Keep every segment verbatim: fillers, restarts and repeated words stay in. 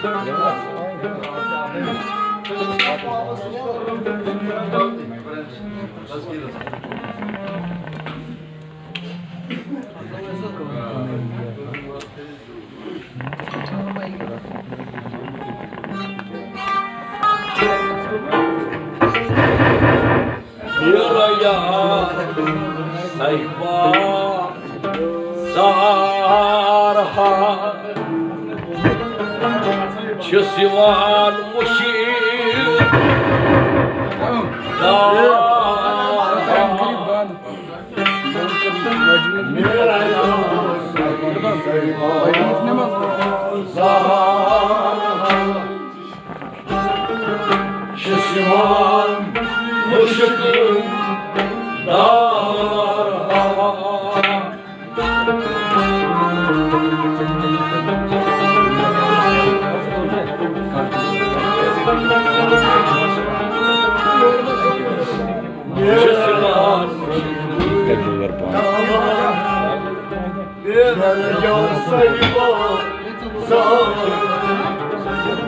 میرا یار صاحبہ زارہا چھُس یِوان مُشِک دارہا۔ چھُس یِوان مُشِک دارہا۔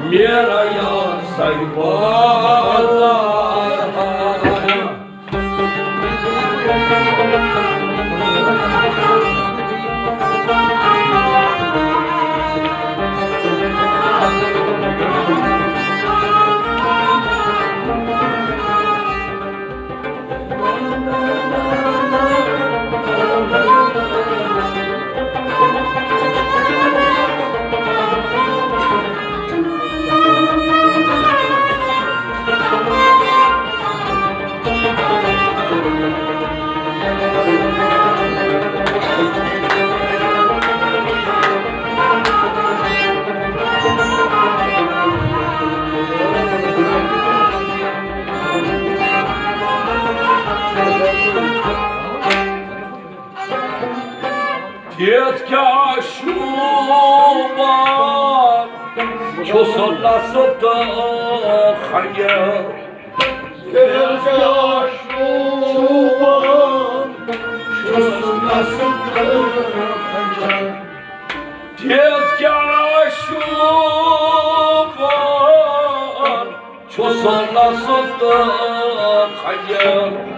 میرا یار صاحبہ زارہا۔ تیز کیٛاہ شوٗبان چھُس نصب تہٕ خنجر۔ تیز کیٛاہ شوٗبان چھُس نصب تہٕ خنجر۔ تیز کیٛاہ شوٗبان چھُس نصب تہٕ خنجر۔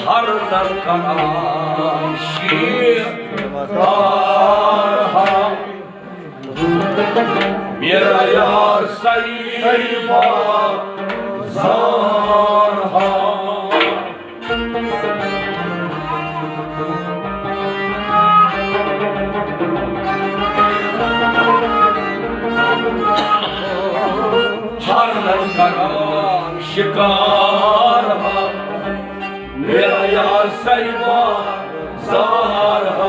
ہر نر کران شیر دار ہا۔ میرا یار صاحبہ زارہا۔ ہر نر کران شکار ہا۔ میرا یار صاحبہ زارہا۔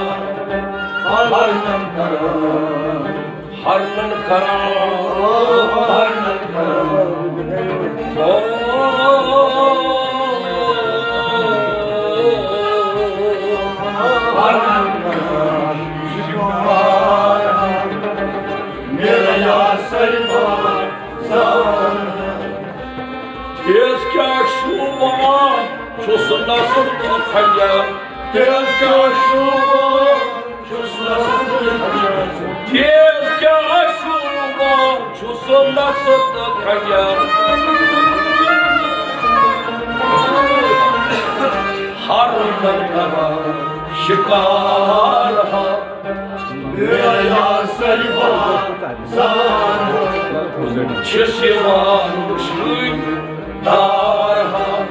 ہر نر کران ہر نن کران، ہر نن کران۔ او، ہر نن کران۔ میرا یار صاحبہ زارہا۔ تیز کیٛاہ شوٗبان چھُس نصب تہٕ خنجر۔ تیز کیٛاہ شوٗبان تیز کیٛاہ شوٗبان چھُس نصب تہٕ خنجر۔ ہر نر کران شکار ہا۔ میرا یار صاحبہ زارہا۔ چھِس یِوان وٕچھنہٕ دار ہا۔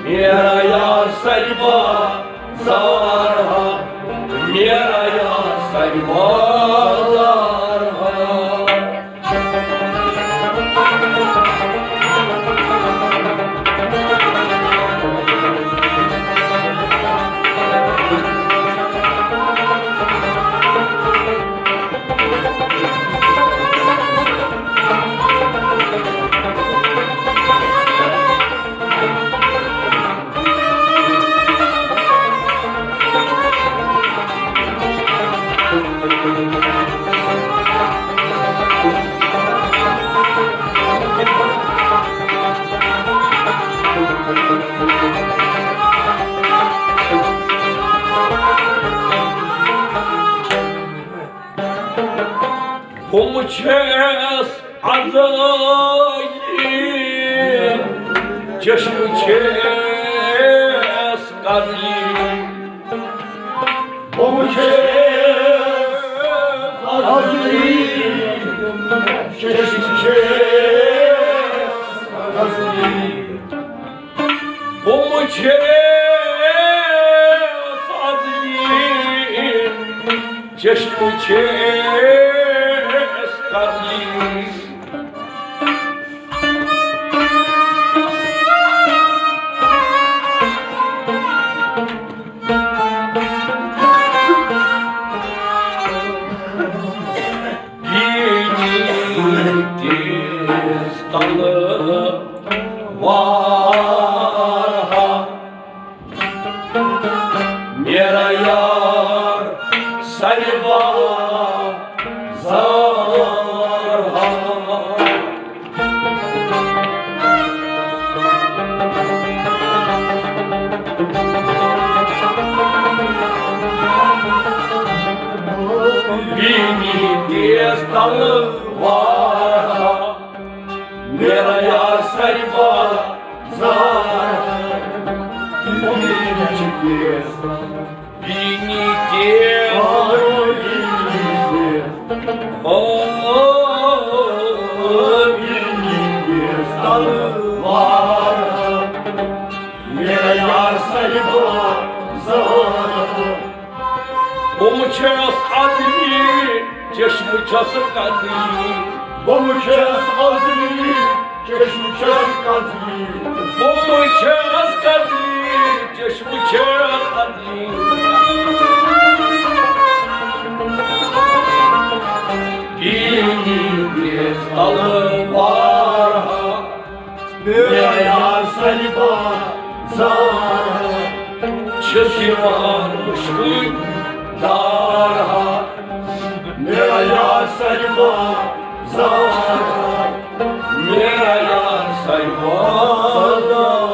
میرا یار صاحبہ زارہا، میرا یار صاحبہ زارہا۔ چھَس ازلی، چشمہٕ چھَس قتلی۔ بہٕ چھَس ازلی، چشمہٕ چھَس ازلی۔ بہٕ چھَس ازلی، چشمہٕ چھَس قتلی۔ بیٖنی تیز تلہٕ وارہا، میرا یار سرِ بازار ہا۔ بیٖنی تیز تلہٕ وارہا، میرا یار سرِ بازار۔ بیٖنی چھِ تیز، بیٖنی تیز۔ آ، بیٖنی تیز۔ آ، بیٖنی تیز تلہٕ وارہا، میرا یار سرِ بازار۔ بہٕ چھَس ازلی، چشمہٕ چھَس قتلی۔ بہٕ چھَس ازلی، چشمہٕ چھَس قتلی۔ بہٕ چھَس قتلی، چشمہٕ چھَس قتلی۔ بیٖنی تیز تلہٕ وارہا، میرا یار سرِ بازار۔ چھِس یِوان مُشکِل دار ہا، میرا یار سرِ بازار۔ میرا یار سرِ بازار۔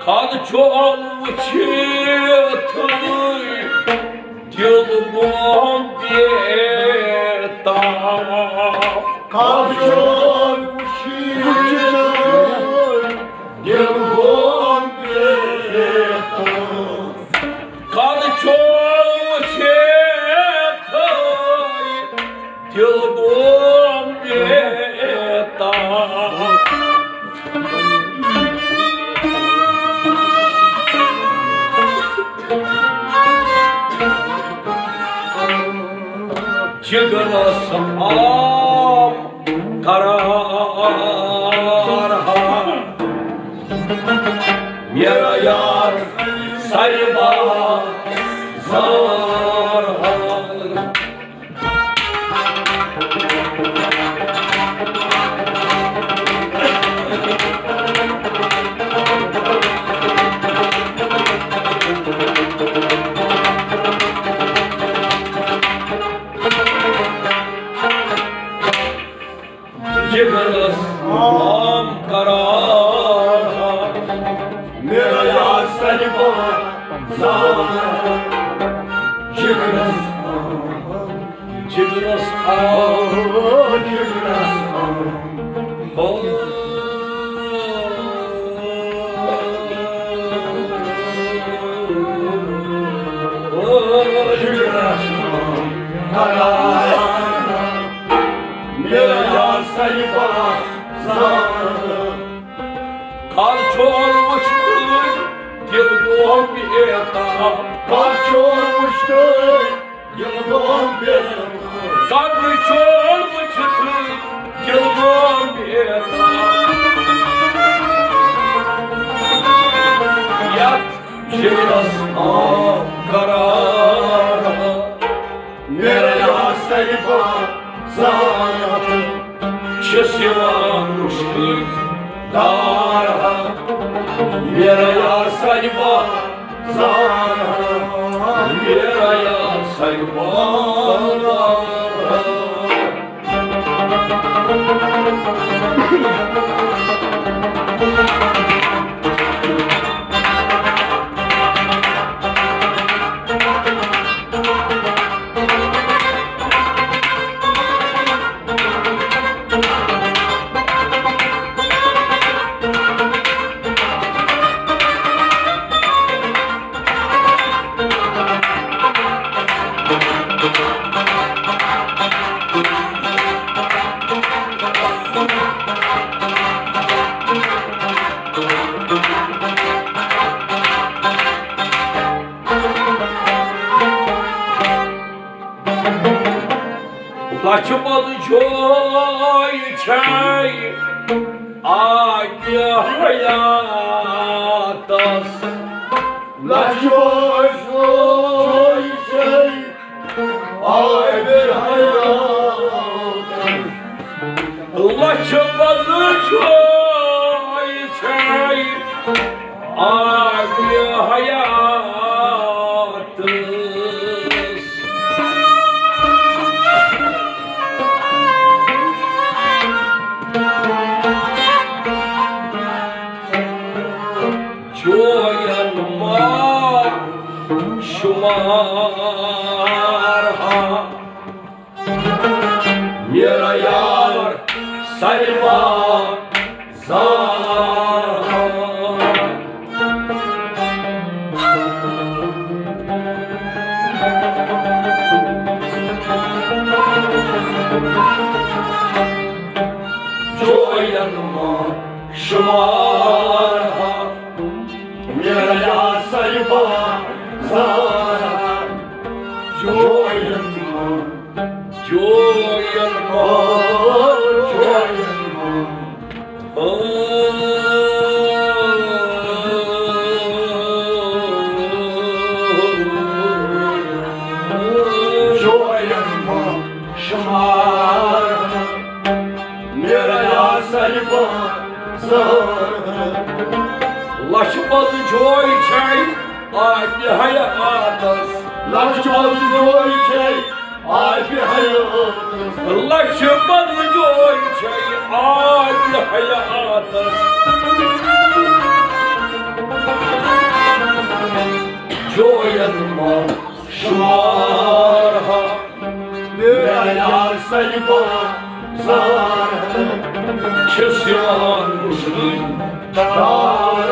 کَد چھُم وٕچھِتھ دِل گوم بے تاب۔ کَد چھُم وٕچھِتھ دِل گوم بے تاب۔ کَد چھُم وٕچھِتھ دِل گوم بے تاب۔ جگرس آب قرار ہا، میرا یار سرِ بازار ہا۔ جگرس آب قرار ہا، میرا یار سرِ بازار۔ جگرس آب، جگرس آب، جگرس آب۔ ہو، ہو، جگرس آب قرار ہا، میرا یار سرِ بازار۔ کَر چھُم وٕچھمُت بیتاب۔ کَتھ چھُ وٕچھتھٕے یِلہٕ گوم بیتاب۔ کَتھ چھُ وٕچھتھٕے یِلہٕ گوم بیتاب۔ یَتھ شِورَس آو قرار۔ میرا یار سرِ بازار چھِس یِوان مُشکِل دار۔ میرا یار سرِ بازار، میرا یار سرِ بازار۔ لَچھِ بَدٕ جاے چھے آبِ حیاتَس۔ لَچھِ بَدٕ جاے چھے آبِ حیاتَس۔ لَچھِ بَدٕ جاے چھے آبِ حیاتَس۔ جوین ما شمار ہا۔ میرا یار سرِ بازار۔ جوین ما شمار ہا۔ میرا یار سرِ بازار۔ جوین ما، جوین ما، جوین ما۔ او۔ جوین ما شمار۔ میرا یار سرِ بازار۔ لَچھِ بَدٕ جاے چھے آبِ حیاتَس۔ لَچھِ بَدٕ جاے چھے آبِ حیاتَس۔ لَچھِ بَدٕ جاے چھے آبِ حیاتَس۔ جوین ما شمار ہا۔ میرا یار سرِ بازار۔ چھِس یِوان مُشکِل دار۔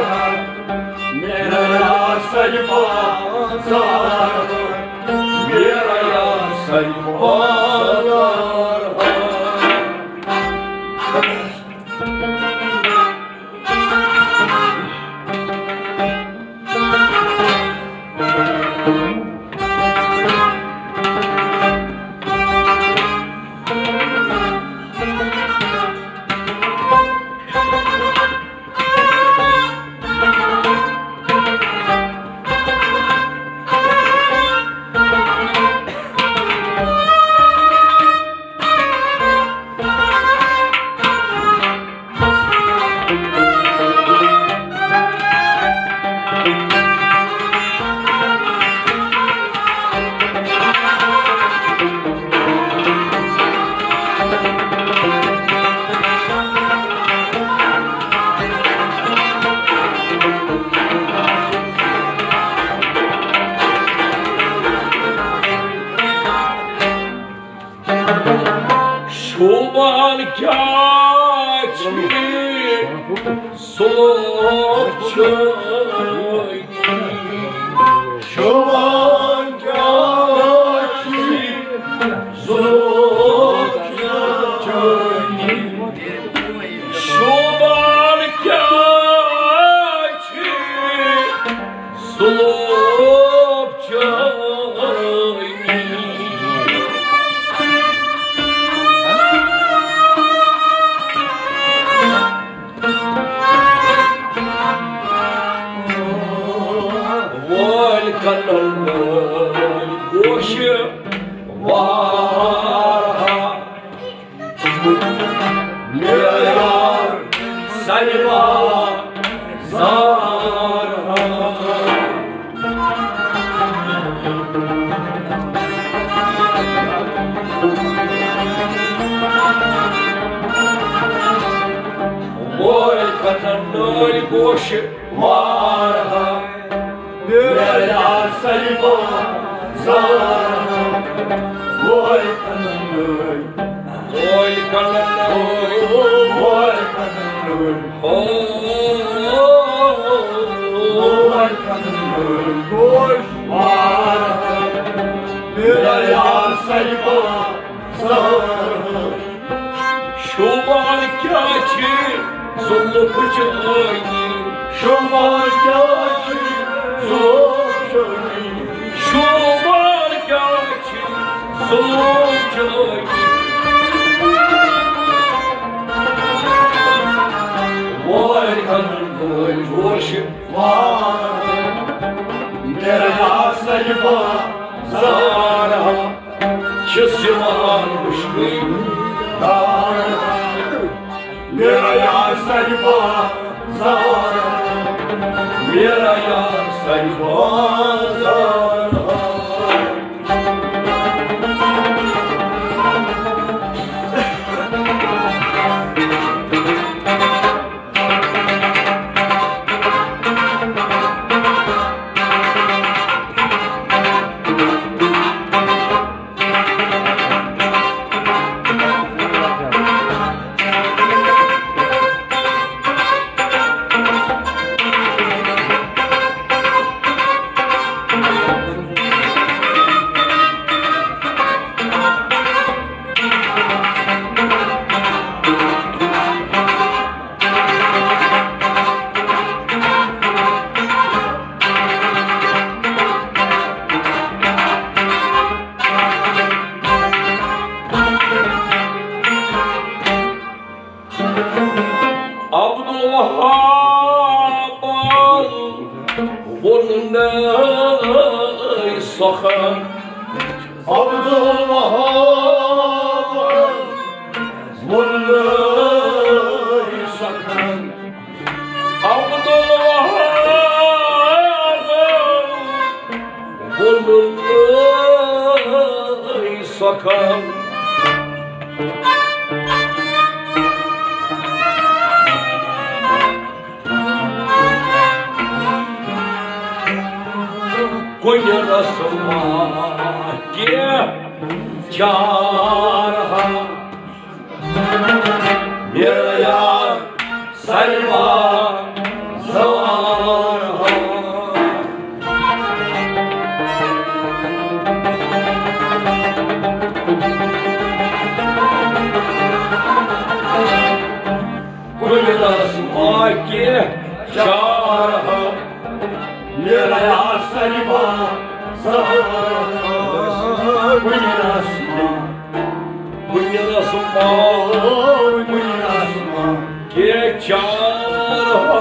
میرا یار سرِ بازار۔ میرا یار سرِ بازار۔ شوبان کیٛاہ چھُے سُلوک چٲنی؟ شوبان کیٛاہ چھُے سُلوک چٲنی؟ شوبان کیٛاہ چھُے وارہا، میرا یار سلمان زارہا۔ وٲلۍ کَنَن نٲلۍ گوشہِ وارہا، میرا یار سلمان زارہا۔ وٲلۍ کَنَن نٲلۍ، وٲلۍ کَنَن نٲلۍ، وٲلۍ کَنَن نٲلۍ۔ ہو، وٲلۍ کَنَن نٲلۍ گوشہِ وارہا، میرا یار سلمان زارہا۔ شوٗبان کیٛاہ چھِ ظُلمہٕ جٲنی؟ شوٗبان کیٛاہ چھِ ظُلمہٕ جٲنی؟ شوٗبان کیٛاہ چھِ ظُلمہٕ جٲنی؟ وٲلۍ کَنَن وٲلۍ گوشہِ وارہا، میرا یار سلمان زارہا۔ چھِس یِوان مُشکِل دار، میرا یار سلمان زارہا، میرا یار سلمان زارہا۔ عبدالوہابن ووٚن نٔے سخن۔ عبدالوہابن ووٚن نٔے سخن۔ عبدالوہابن ووٚن نٔے سخن۔ کُنہِ رسما کینٛہہ چارہا، میرا یار سلمان زارہا۔ کُنہِ رسما کینٛہہ چارہا، میرا یار سلمان زارہا۔ کُنہِ رسما، کُنہِ رسما، کُنہِ رسما کینٛہہ چارہا،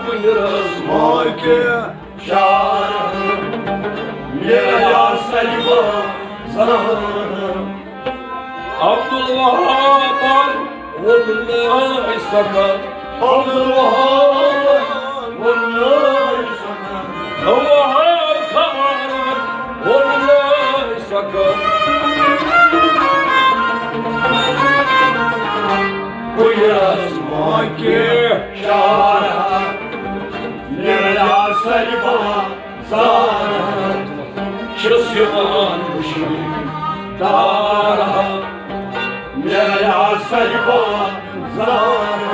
کُنہِ رسما کینٛہہ چارہا، میرا یار سلمان زارہا۔ عبدالوہابن ووٚن نٔے سخن۔ عبدالوہابن ووٚن نٔے سخن۔ وہاب خانن ووٚن نٔے سخن۔ کُنہِ رسما کینٛہہ چارہا، میرا یار سلمان زارہا۔ چھِس یِوان مُشکِل دارہا، میرا یار سلمان زارہا۔